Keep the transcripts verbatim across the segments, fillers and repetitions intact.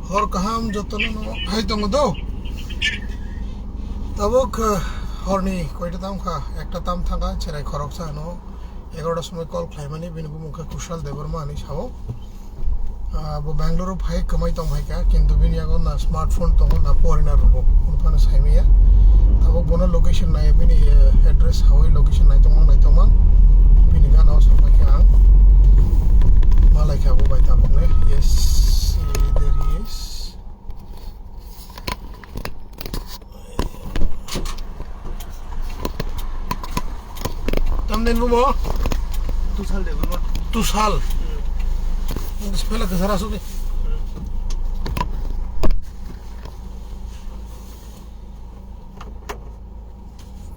Hor kaham jotono no hai tongo do. Tabuk, eh, horni koita tam kha, ekta tam thangkha, cherai khoroksa no egaroh ta somoi call khlaimani, bini bumung khe Kushal Debbarma hinwi sao. Ah, bo Bangalore phai kwmai tong phaikha, kintu bini yago na smartphone tongo, na porina rwgo, phone phano saimaya. Tabuk bono location nai, bini, eh, address sawi location nai tongma, nai tongma. Bini gana o sapai kha ang. Malai kha bo bai tabuk ne. Yes, there he is. Tamden bumo? Tusal de bumo. Tusal. Hmm. Spela kesara sudi. Hmm.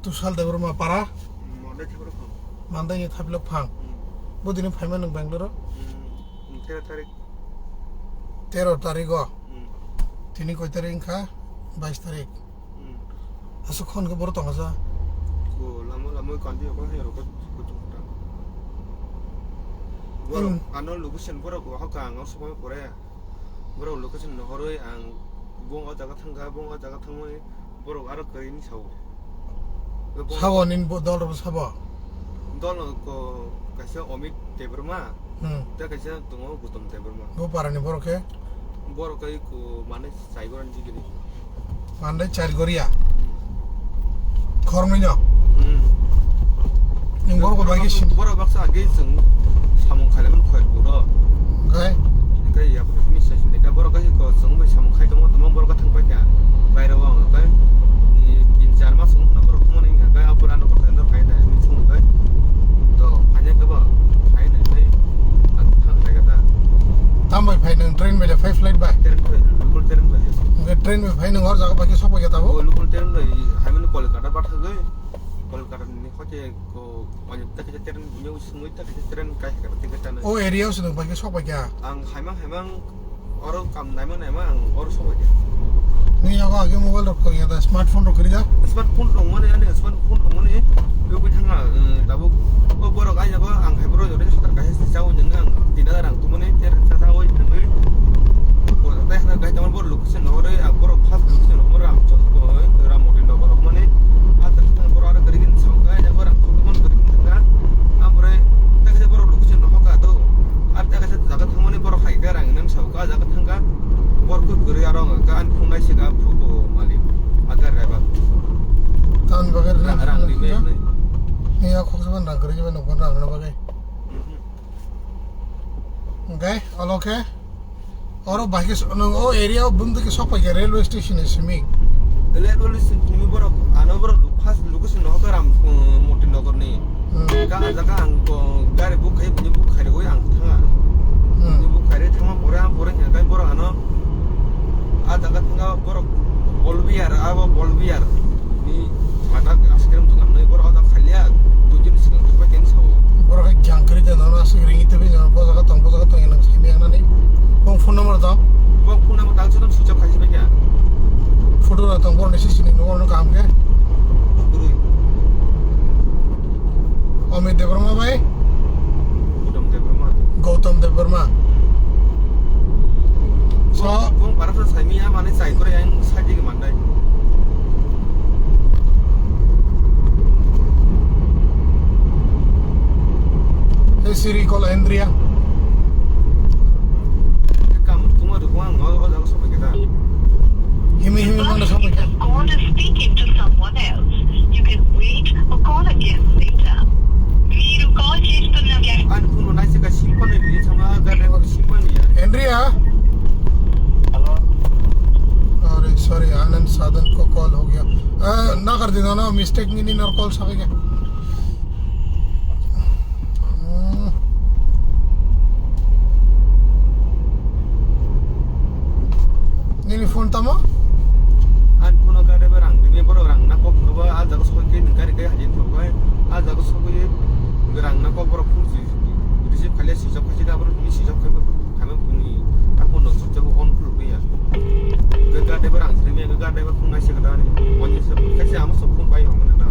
Tusal Debbarma para. Hmm, Monday thapilok phang. Monday ni thapilok phang. Hmm. Bodini phaima nang Bangalore? Hmm, tero tarik. Tero tarik o. Hmm. Tini koi tarik wngkha? Bais tarik. Hmm. Aswk hwn khe borok tongsa. Ko lama lama kandi ko hai rokot kutung ta. Borok hmm. Ano location borok ko hokha ang osok pore. Borok location nohoroi ang bong o jaga thangkha, bong o jaga thangmani borok aro kwrwini sao. Sao nini bo-, dol rok sabo? Dol ko kaisa Omit Debbarma, hmm. Tei kaisa tongo Gautam Debbarma. Bo parani borok khe? Borok kai ko mane Saigorani digini. Mande Chargoria. Hmm. Khoroknwi no? Hmm. Nung borok bai khe sin- Borok baksa age chwng samung khailaiman khoi buro. Oke. Hingke ya bini sai sin ka borok kai ko chwng bai samung khai tongma tongma borok thang pai kha. Baire o ang kai. Ni tin char mas wng na borok thumani hingka kai apura no kai no kai na ni chwng kai. To anya ka ba kai na kai. Ang thang lai ka ta. Tam bai phai nang train bai da phai flight bai? Train bai, local train bai. Hingke train bai phai nang hor jaga bai khe sok bai kha tabo? O local train bai, hai mani Kolkata ba thagwi. Kolkata ni hote ko, mani ta khe train bini sumui ta khe train kai kha ticket ta. O area o sung bai khe sok bai kha? Ang haimang haimang oro kam naima naima ang oro sok bai kha. Ni yago age mobile rok kwrwi ya da, smartphone rok kwrwi da? Smartphone rok mani ani smartphone rok mani yo bai thanga, eh, tabuk o borok ai yago ang hai borok jore sar kai sa chao nang ang tina rang tumani ter sa sa oi nang oi. Ko ta hai kai tamo borok location no re ang borok first location no re ang chok ko ram motin no borok mani a ta borok aro kwrwi gin chao kai yago rang tumani kwrwi gin thanga. Ang bore ta khe borok location no hoka do. Ar ta khe jaga thangmani borok hai ka rang nang sao ka jaga thangka. Borok kwrwi aro ang ka an phunai se ka phuko malik. Agar reba. Tan bagar rang, rang rime nai. Ni ya khok jaban rang kwrwi jaban nang rang na bagai. Mhm. Oke, olo khe. Oro bahai khe nung o area o bumtwi khe sok pai khe railway station ni simi. Railway station ni borok, ano borok first location no ka ram, um, Moti Nagar ni. Hmm. Ka jaga ang ko gari book khai, bini book khai rwi ang thanga. Hmm. Bini book khai rwi thangma pore ang pore khe kai borok ano a jaga thanga borok Bolbiar, abo Bolbiar. Ni mata ice cream dokan noi, borok o jaga khaliya, dui din swkang twi pai teng sao. Borok hai jang kwrwi de, nono aswk ringwi twi bai, nono bo jaga tong, bo jaga tong, hinwi sai maya nani. Bong phone number tong? Bong phone number tang, switch off khai si bai kha. Photo rok tong, borok ni sisini nukgo, ano kaham khe. Kwrwi. Amit Debbarma bai? Gautam Debbarma. Gautam Debbarma. So, bong, bong barapsa saimi ya, mane chai kore yang saji ke mandai. Hey Siri, call Andrea. Kam tuma tu bong, o, o, o, Himi, himi, mano, sopo kya? Call is speaking to someone else. You can wait or call again later. మీరు కాల్ చేస్తున్న వ్యక్తి An kuno naise ka simpan ni, sama gar driver simpan ni ya. Andrea? Hello? Sorry, sorry, Anand Sadhan ko call ho gaya. Eh, na kar dina na, mistake ni, ni, na call sa kya? Hmm. Nini phone tamo? An phone o gari ba rang, bini borok rang na kok ba, a jaga sokoi ke gari ke hajin thok bai, a jaga sokoi rang na kok borok phone si, receive khale switch off khai si da, borok ni switch off khai ba, khai ba bini, a phone no switch off on khuluk ya. Ga driver ang sini ga driver phone nai se ga ni. Wani se kaisa amo so phone bai hong na.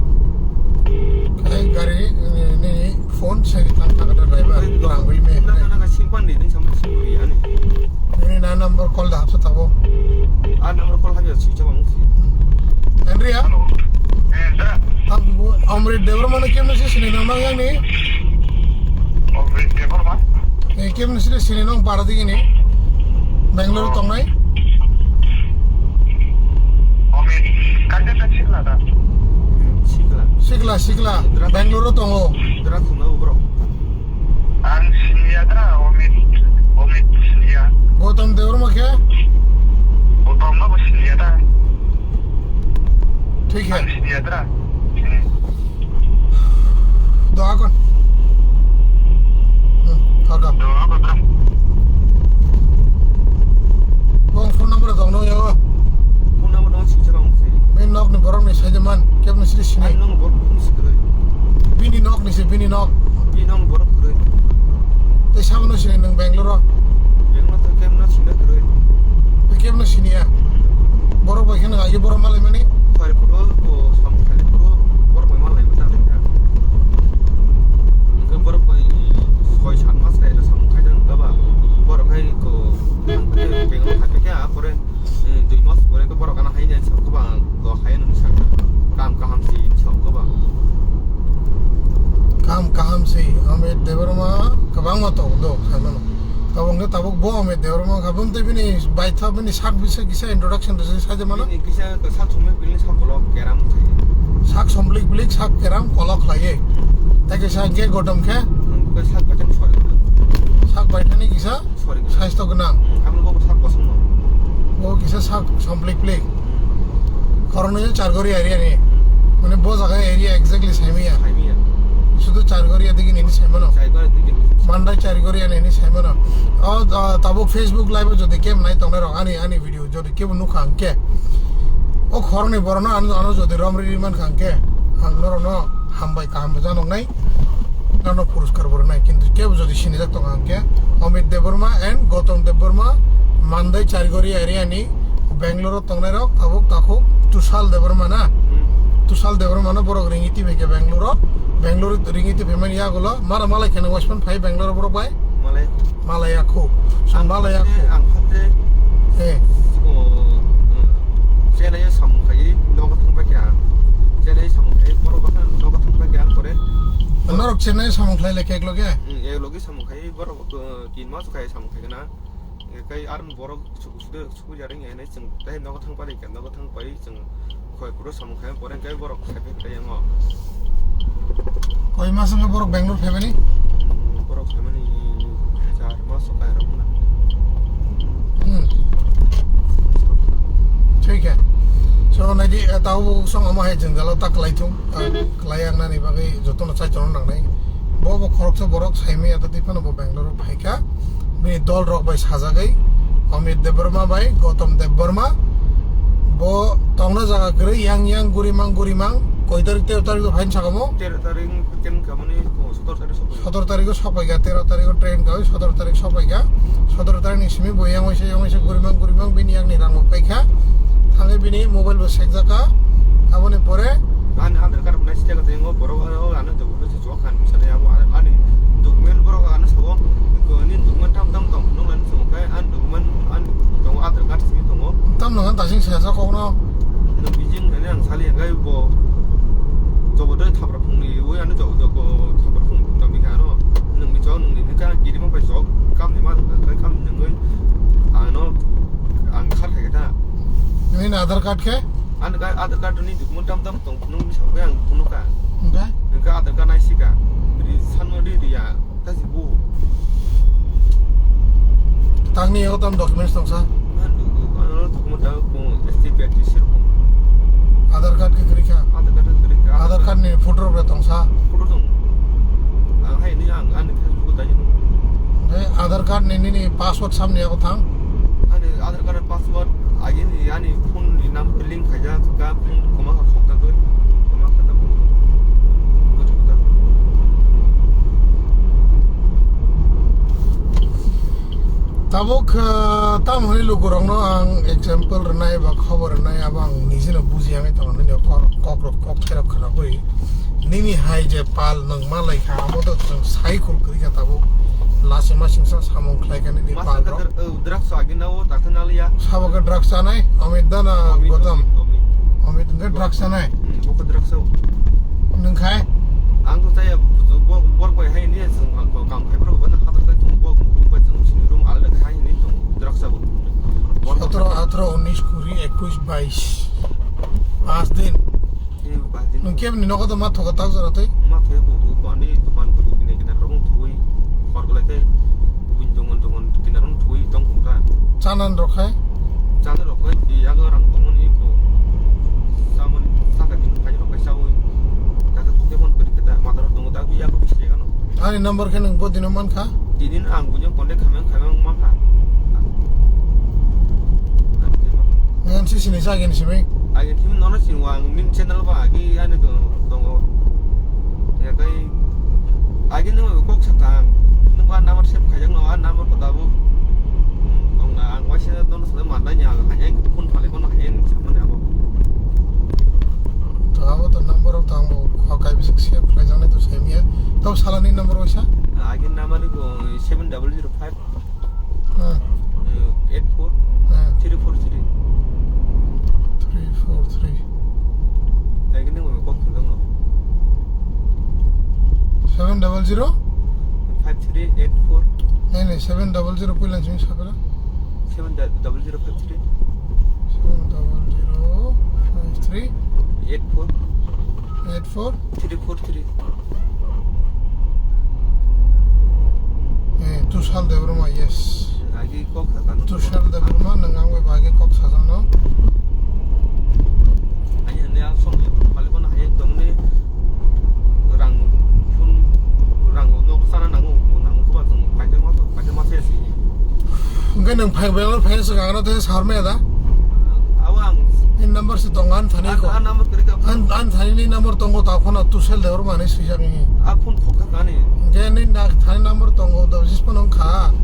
Kai gari ni, ni phone se tan ta ga driver ang wi me. Na na na simpan ni, ni sama simpan ni ani. Ni na number call da hapsa tabo. Number call hamya si chama musi. Andrea? Hello. Eh, da. Ang bu Amrit Debbarma no kemno si sini nang yang ni? Amrit Debbarma? Eh, kemno si sini nang para digi ni? Bangalore tongnai? Amrit, kaja ta chila da? Sikla. Sikla, sikla. Bangalore tongo. Dra tuna ubro. Ang siniya tra, Omit, Omit siniya. Gautam Debbarma khe? Gautam no bo siniya tra. Thik hai. Ang siniya tra. Hmm. Doa kon. Hmm, thaka. Doa kon tra. Bong phone number dong no yo. Phone number dong si chama musi. Main nok ni borok ni sai de man, kep ni siri sini. Ang nong borok phone si kroi. Bini nok ni se, bini nok. Bini nok borok kroi. Tei sabono sini nwng Bangalore o? Bangalore to kemno sini kroi. Tei kemno sini ya? Borok bai kheno agi borok malai mani? Pari puro, o, samung khali puro, borok bai malai mani ta tengka. Hingke borok bai soi san mas khailo samung khaijak wngkha ba. Borok hai ko, Bangalore khaikhe a pore. Eh, dui mas pore khe borok gana hai nai song khe bang, do hai nung song khe kam kaham si song khe bang. Kam kaham si, Amit Debbarma kwbangma tongo do, hai mano. Tabuk khe tabuk bo Amit Debbarma kha, bumtwi bini baitha bini sak bisa kisa introduction rwjak sai mano. Bini kisa sak somlik bini sak kolok keram. Sak somlik blik sak keram kolok khlaiwi. Tei kisa khe Gautam khe. Hmm, khe sak baitha ni sori. Sak baitha ni kisa. Sori. Saisto gwnang. Hmm, aboni bo sak kosong no. Bo kisa sak somplik plik. Hmm. Khoroknwi Chargori area ni. Hmm. Mane bo jaga area exactly saimaya. Saimaya. Sudu Chargori digi nini saimano. Chargori digi. Mandai Chargori nini saimano. O, o, tabuk Facebook live o jodi kem nai tongnai rok ani, ani video jodi kebo nukha hwnkhe. O khoroknwi borokno ano, ano jodi romri ri mankha hwnkhe. Ang norokno hambai kaham bo janoknai. Nono puruskar bo rwnai, kintu kebo jodi sinijak tongo hwnkhe Amit Debbarma and Gautam Debbarma, Mandai Chargori area ni Bangalore o tongnai rok, tabuk takhuk Tushal Debbarma na? Hmm. Tushal Debbarma no borok ringiti bai khe Bangalore o, Bangalore ringiti phaimani yagulo, mara malai kheno Westman phai Bangalore borok bai? Malai. Malai ya khu. Ang malai ya khu. Ang khatte. Eh. O, hmm. Chennai o samung khai nogo thang bai khe ang. Chennai samung khai borok bakha nogo thang bai khe ang pore. Norok Chennai samung khlai le kek loge? Hmm, ek loge samung khai borok, uh, tin mas khai samung khai na. Kai ar borok suku suku suku jaring ene chwng tei nogo thang pai khe nogo thang pai chwng khoi kuro samung khai pore kai borok khai pai khe yango. Koi mas wngkha borok Bangalore phaimani? Borok phaimani char mas wngkha rok na. Hmm. Thik khe. So, naidi, eh, tau song omo hai jwngjalo ta kwlai thung. Ah, kwlai ang nani bagwi jotono chaichano nangnai. Bo bo khoroksa borok saimaya ta twi phano bo Bangalore phaikha. Bini dol rok bai sajagwi Amit Debbarma bai Gautam Debbarma. Bo tongna jaga kwrwi yang yang gurimang gurimang. Koi tarik tero tarik do phain sakamo? Tero tarik ken kamani ko sotor tarik sopai. Sotor tarik o sopaikha, tero tarik o train kawi, sotor tarik sopaikha. Sotor tarik ni simi bo yang waisa yang waisa gurimang gurimang bini yang ni rang bo paikha. Thangwi bini mobile bo sekjakha. Aboni pore. Ani Aadhaar card nai sitya ka tengo borok ano dogo. Ani document borok ano sabo, ani document tam tam tong, nung ani sabo kai ani document ani tongo, Aadhaar card simi tongo. Tam nang tasing sesa kokno. Nung bijing ani ang sali ang kai bo. Jobo doi thapra phungni oi ano jobo jobo thapra phung tam bika ano. Nung ni chong nung ni ka kiri ma pai sok kam ni ma kai kam ni nung ano ang khar khai ta. Nini Aadhaar card khe? Ani ka Aadhaar card ni document tam tam tong. Nung ni sabo ang phunukha. Hingkhe? Hingkhe Aadhaar card naisika. Ri sanma ri riya. Tasi bu. Tangni yago tam documents tongsa? Ano document ta ko S T P R T C rok. Aadhaar card khe kwrwikha? Aadhaar card kwrwikha. Aadhaar card ni photo rok tongsa? Photo tong. Ang hai ni ang ani Facebook dai. Hingkhe Aadhaar card ni nini password samni yago thang? Ani Aadhaar card password agini ani phone ni number link khaijak, ka phone koma kha khokta doi, koma kha ta phone. Buji kota. Tabuk, ah, tam hwnwi lukurokno ang example rwnai ba khobor rwnai, abo ang nijeno buji yangwi tongo, nini kok, kokrok kok therok khwna bui. Nini hai je pal nwng ma lai kha, abo to chwng sai khul kwrwi kha tabuk. Lachima singsa samung khlai kha nini pal rok. Master ka, uh, drugs So, agina o, takha naliya. Sabo ke drugs chanai, Amit da na Amit, Gotam? Amit, Amit. Amit ke drugs chanai? Hmm, bo ke drugs o. Nung khai? Ang to chaya, bo, bor bai hai ni, jeng ko kam khai bro, bana habar kai tung, bo room bai tung, sini room alada khai ni tung, drugs o. Bor bai sotro, hai. Atro, unis, kuri, ekus, bais. Pas din. Nung kebni nogo to ma thogo tak jora tei? Ma thogo, bo, bo, ani dokan bo kine kine rong thui, hor golai tei, buin dongon dongon kine rong thui tong kung kha. Chanan rok khai? Chanan rok khai, yago rang tongmani ko. Samon saka din khai rok khai sawi. Kaka kute mon kuri kata, mata rok tongo ta, yago bisi kano. Ani number khe nung bo dino man kha? Tinin ang buino contact khamang khamang ma kha. Ngan si sini sa agin simi? Agin simi nono sini wang nin channel ba agi ani to tongo. Ya kai agi nung kok sa tang. Nung ba number save khaijak no, a number ko dabu. Tong na ang waisa nono sa mandai nya hanya phone phale kono hanya samane abo. To abo to number of tang bo kha kai bisik save khlaijaknai to semiya. To salani number waisa? Agi number ko seven double zero five. Hmm. Eh, eight four, Hmm. three four three. Three four three. Lagi ni mo kok thung dong. Seven double zero? Five three eight four. Nai, nai, seven double zero puilan sing sapela. Seven double zero five three. Seven double zero five three. Eight four. Eight four. Three four three. Eh, Tushal Debbarma, yes. Agi kok sakano. Tushal Debbarma, nang ang bai bagi kok sajano. Ani hande ang som ni pali kono hai tongni rang phun rang no sana nangu nangu kuba tong kaje ma kaje ma se si. Hingke nang phai bai phai sa gana te sarme da. Awa ang. In number si tong an thani ko. An number kiri ka. An, an thani ni number tongo ta phone Tushal Debbarma ni swijak ni. A phone phone ka kani. Hingke ni na thani number tongo da jis phone kha.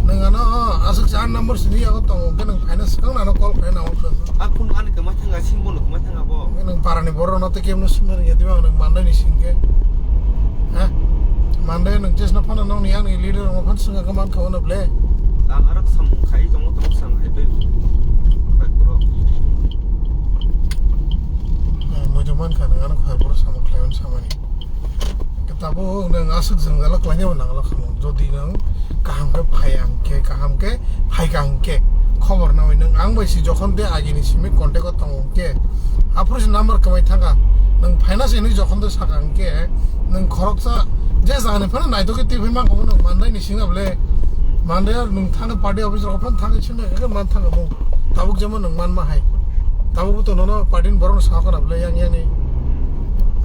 Nang ano aswk sa number sini ako tongo hingke nang finance kang nano call khlai na hoklo. A phone ani kama thanga sim bono kama thanga bo. Hingke nang parani borok no te kemno sumna ringya diba nang mandai ni singke. Ha? Mandai nang jesna phone nang ni ani leader no phone singa kaman kha ono ble. Ang arak samung khai tongo tongo sang hai bai. Bai bro. Eh, mojo man kha nang ano khai bro samung khlai on samani. Tabuk nwng aswk jwngjalo klainai bo nangla khamung. Jodi nwng kaham khe phai ang khe, kaham khe phai ka hwn khe, khobor nawi nwng ang bai si jokhon tei agini simi contact o tongo hwn khe, aphuru si number kwmai thangkha. Nwng phaina se hinwi jokhon tei saka hwn khe, nwng khoroksa je jagani phano naithok khe twi phai mangkha bo nwng mandai ni singna bole. Mandai ar nwng thangkhe party office rok phano thangkhe singna khe man thangkha bo. Tabuk jemon nwng manma hai. Tabuk bo to nono party ni borok no sakha na bole yang yani.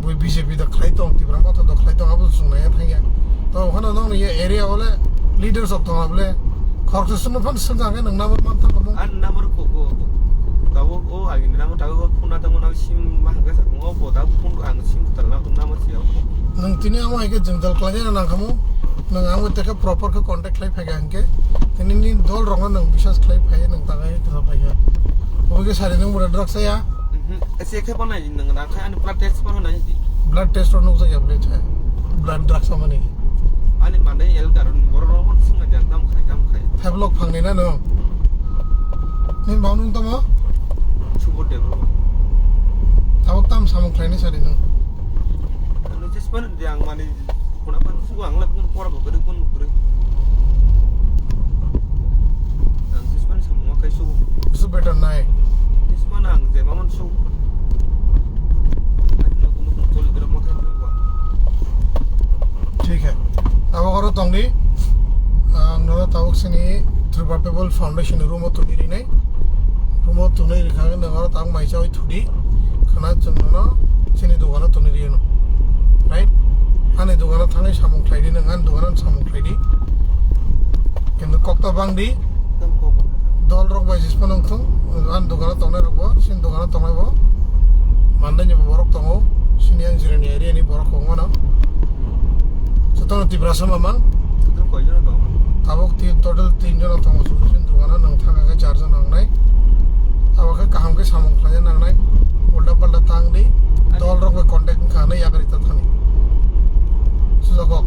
Bui B J P da khlai tong, Tipra Motha da khlai tong, abo chwng naiya thangya. To okhano nokni ye area ole leaders rok tong bole. Khoroksa sumno phan swngkha khe nwng number man thangkha mo. An number ko ko. Tabuk o agini number tabuk o phone na tamo na sim ma hangka sa ko bo tabuk phone ang sim tal na ko number si ko. Nwng tini amo hai khe jwng dal khlai na nang kha mo. Nwng amo te khe proper khe contact khlai phai kha hingke. Tini ni dol rok no nwng biswas khlai phai nwng ta khe ta phai kha. Obo khe sari nwng bura drugs ya. Mhm. Ese khe bo nai nang na kha ani blood test bo nai di. Blood test ro nukjak ya blood test. Blood drugs samani. Ani mane el karon boro ro mo singa jang tam khai tam khai. Thablok phangni na no. Ni bang nung tamo? Subur de bro. Tabok tam samung khlaini sari nung. Ano jespan de ang mani kuna pan sugo ang la kun pora bo kere kun kere. Ang jespan samung kai sugo. Su better nai. Jespan ang je mamon sugo. Ano kun kun tol kere mo kai. Thik hai. Abo oro tongdi. Ang nono tabuk sini Tripura People Foundation ni room o tuni rinai. Room o tuni rikha nang oro tang mai chawi thudi. Khana chwng nono sini dogano tuni rino. Right? Ani dogano thangwi samung khlaidi nang ani dogano samung khlaidi. Kintu kokta bangdi. Dol rok bai jisma nang thung. Ani dogano tongnai rok bo, sini dogano tongnai bo. Mandai ni borok tongo. Sini ang jirani area ni borok kong mano. Jotono Tiprasa mamang. Total koi jona tongo? Tabuk ti-, total tin jona tongo. Sudhu sin dogano nang thang khe char jona wngnai. Abo khe kaham khe samung khlaina nangnai. Ulta palta tang di. Dol rok bai contact wngkha hwnwi yakarwi ta thani. Sujagok.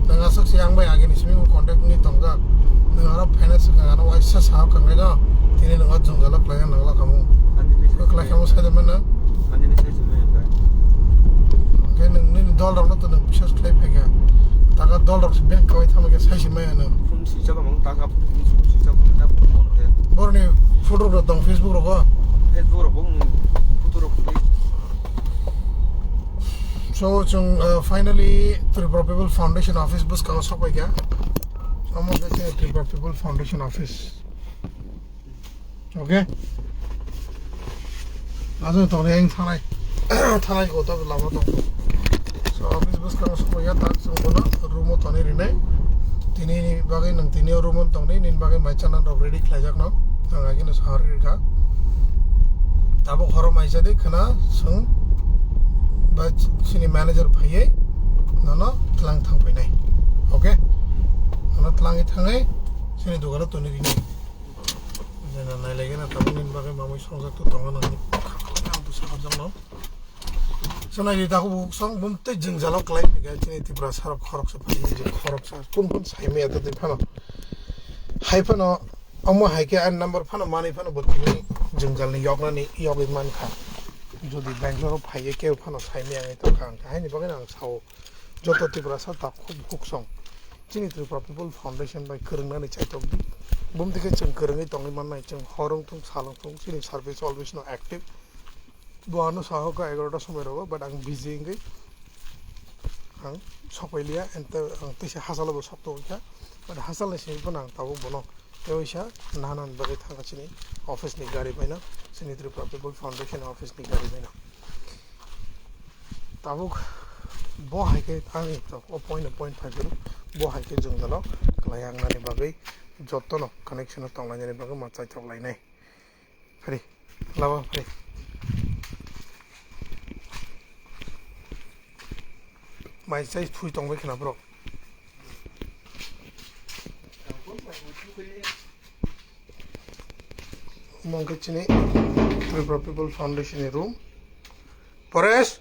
Nang aswk se ang bai agini simi bo contact wngwi tongjak. Nang aro finance Swkang ano waisa sahab kangkhe no, tini nwng o jwngjalo khlaiya nangla kamo. Khlai kamo sai de mano. Hwnkhe nwng nini dol rokno to nwng biswas khlai phaikha. Taka dol rok se bank kawai thangma khe sai se maya nwng. Phone switch off wng taka phone switch off wng ta phone on khe. Boroni photo rok tong Facebook rogo. Facebook rogo photo rok. So chwng, uh, finally Tripura People Foundation office bwskango sokpaikha. Omo khe chini Tripura People Foundation office. Okay. Ajo tongni ang thanai. Thanai ko to lama to. So office bwskango sokpaikha tak chwng bono room o tonwi rinai. Tini ni bagwi nwng tini o room o tongni nini bagwi mai chana rok ready khlaijakno. Ang agino sahar rikha. Tabuk horo mai jadi khna chwng ba chini manager phaiwi nono tlang thang painai. Okay. Nono tlangwi thangwi chini dogano tonwi rinai. Jena nailaigena tabuk nini bagwi mamwi songjak tu tongo nang. Ang tu sahabjakno. Swnai di takhuk bukhuk song bum tei jwngjalo klai phaikha chini Tripura sarok khoroksa phai je khoroksa kun kun sai maya tei phano. Hai phano omo hai khe ani number phano manwi phano bo tini jwngjalni yoknani yogwi mankha. Jodi Bangalore o phaiwi khe phano sai maya wngwi tongkha ang haini bagwi ang sao joto Tripura sa takhuk bukhuk song. Chini Tripura People Foundation bai kwrwngnani chaitok di. Bum tei khe chwng kwrwngwi tongwi mannai chwng hor wngthung sal wngthung chini service always no active. Bo ano sahoka egarota somoi rogo, but ang busy wngwi ang sokpailiya, and te ang teisa hachalo bo sok tongkha, but hachalni simi phano ang tabuk bono tei waisa nahanani bagwi thangkha chini office ni gari baino, chini Tripura People Foundation office ni gari baino. Tabuk bo hai khe ani o point, point five zero, bo hai khe jwngjalo kwlai ang nani bagwi jotono connection o tonglainani bagwi ma chaithok lainai. Phari, lama phari. Mai chai thui tongbai khna borok. Omo wngkha chini Tripura People Foundation ni room. Paresh.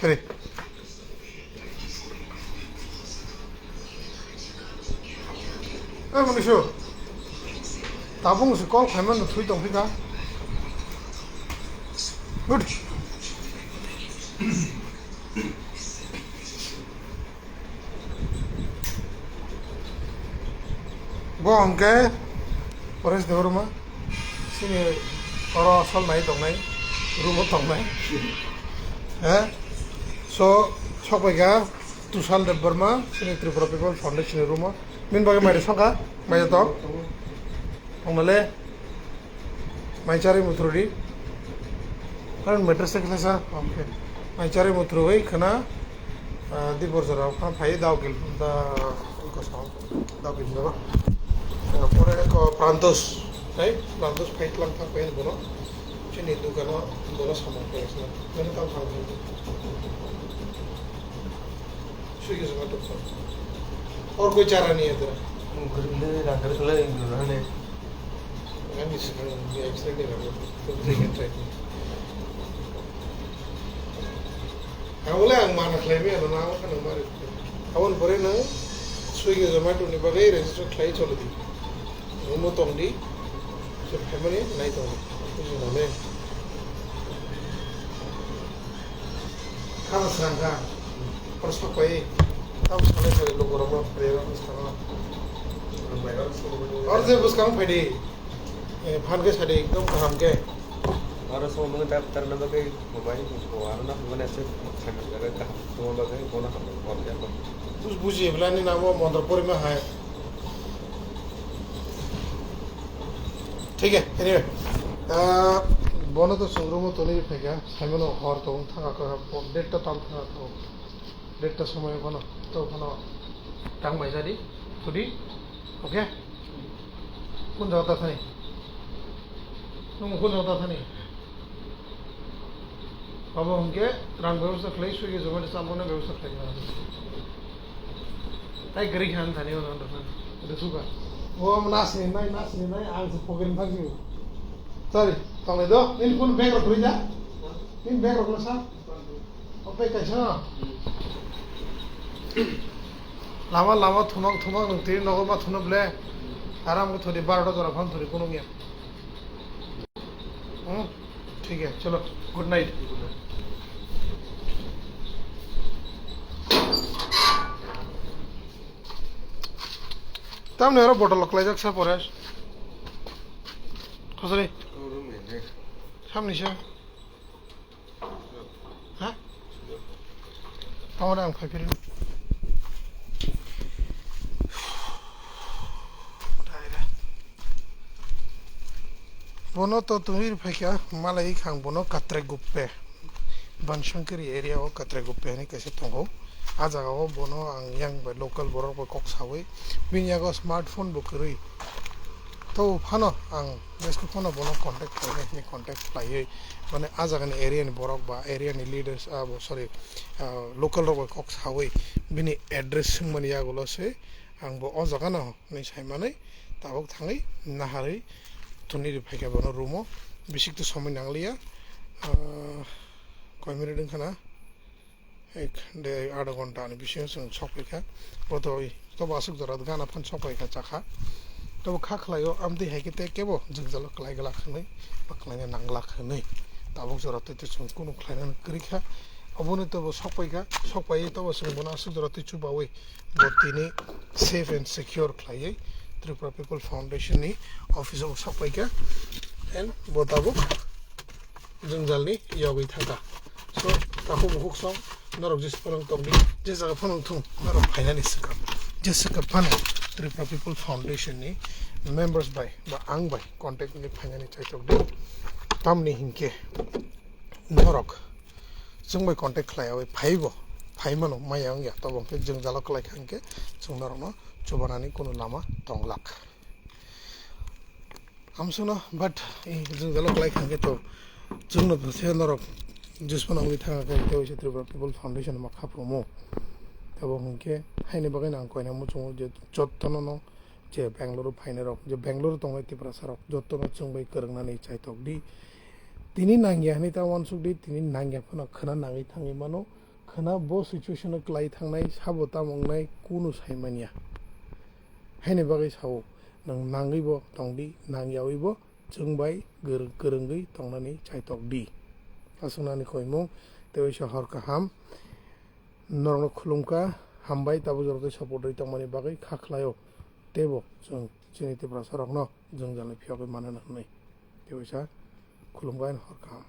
Kiri. Eh, manusia. Tabung si call payment thui tong phika. Good. Bo hwnkhe Paresh Debbarma, chini oro sol nai tongnai, room o tongnai. He? So, sokpaikha Tushar Debbarma, chini Tripura People Foundation ni room o. Bini bagwi mai rwsongkha, mai tong. Tongnale. Mai chari muthru di. Kan mattress se khlasa. Okay. Mai chari muthru bai khna, ah, di bor jora khna phai dao gil da ko sa dao gil ba. Ah, pore ko Prantos, sai Prantos phai tlang thang pen bono. Chini dukano bono samung phai sna. Mene kam thang thang. Swiggy Zomato phone. Or koi chara nahi hai tera? Rang kar le, rang kar le, rang kar le. Ani se, ani accident ni rang. Tum thik hai, try. Ang bole ang mana khlai mi, ano na ang khana mari. Aboni pore nwng Swiggy Zomato ni bagwi register khlai choli di. Room o tong di. Se family nai tong di. Buji male. Khana srang kha. Por sok pai. Tam sale sale logo rok no pre rok no salo. Or je bwskang phai di. Eh, phan khe sadi ekdom kaham khe. Aro song mung tar tar na bagwi mobile ko aro na mane se khana jaga kaham. Tongma bagwi bono ham bol ya. Bus buji bla ni namo montor porima hai. Thik hai, anyway. Ah, bono to chwng room o tonwi phaikha, saimano hor to wng thangkha, derta tam thangkha to. Derta somoi bono to bono tang bai jadi, thudi. Okay? Kun jaga ta thani? Nung kun jaga ta thani? Abo hwnkhe rang bebosta khlai, Swiggy, Zomato chalmani bebosta khlai. Nai gari khan thani ono dukha. Dukha. O nasni nai nasni nai ang se pogin thang ju. Sorry, tong le do. Nin kun bag rok rija. Nin bag rok sa. O pe kaisa. Lama lama thumak thumak nung tiri nogo ma thunu ble. Aram ko thodi barota jora phan thodi kunung ya. Hmm? ठीक है, चलो, good night। Tamni oro bottle kwlaijak sa pore. Khosari. Samni se. Ha? Tamoni ang phai phiri. Bono to twi phaikha malai khang bono Katrek Guppe. Banshankari area o Katrek Guppe hinwi kaisa tongo. A jaga o bono ang yang bai local borok bai kok sawi. Bini yago smartphone bo kwrwi. To phano ang jesko phano bono contact khlainai hinwi contact khlaiwi. Mane a jagani area ni borok ba area ni leaders abo sorry local rok bai kok sawi. Bini address swngmani yagulo se ang bo o jagano. Hinwi saimanwi tabuk thangwi naharwi thunwi ri phaikha bono room o. Bisik to somoi nangliya. Ah, koi minute wngkha na? Ek de adha ghonta ni bisingo chwng sok phaikha. Bo to oi, tobo aswk jora gana phan sok phaikha chakha. Tobo kha khlaio amtwi hai khe tei kebo jwngjalo kwlai glak hwnwi ba kwlaina nang glak hwnwi. Tabuk jora tei to chwng kunu khlaina kwrwi kha. Oboni tobo sok phaikha, sok phaiwi tobo chwng bono aswk jora tei chubawi. Bo tini safe and secure khlaiwi Tripura People Foundation ni office o sok phaikha and bo tabuk jwngjalni yogwi thangkha. So takhuk bukhuk song norok jesa phano tongdi, je jaga phano thung norok phainani swkang, je swkang phano Tripura People Foundation ni members bai ba ang bai contact ni phainani chaitokdi. Tamni hinkhe norok chwng bai contact khlaiyawi phaibo, phaimano maya wngya, tobo hwnkhe jwngjalo kwlaikha hinkhe chwng norokno chubanani kunu lama tonglak. Amswkno but jwngjalo kwlaikha hinkhe to chwngno se norok jesa phano wngwi thangkha hinkhe waisa Tripura People Foundation ma kha phurumo. Tobo hwnkhe haini bagwino ang koina muchungo je jottono no je Bangalore phainai rok, je Bangalore tongnai Tiprasa rok, jotto no chwng bai kwrwngnani chaitok di. Tini nangya hinwi ta uansuk di, tini nangya phano khwna nangwi thangwi mano, khwna bo situation o kwlai thangnai, sabo tamo wngnai, kunu sai manya. Haini bagwi sao, nwng nangwi bo tong di, nangyawi bo chwng bai kwrwng-, kwrwngwi tongnani chaitok di. Aswknani koimung, tei waisa hor kaham. Norokno khulumkha, hambai, tabuk jora tei support rwi tongmani bagwi kha khlaio. Teibo chwng chini Tiprasa rokno jwngjalni phiyogwi manana hwnwi. Tei waisa khulumkha and hor kaham.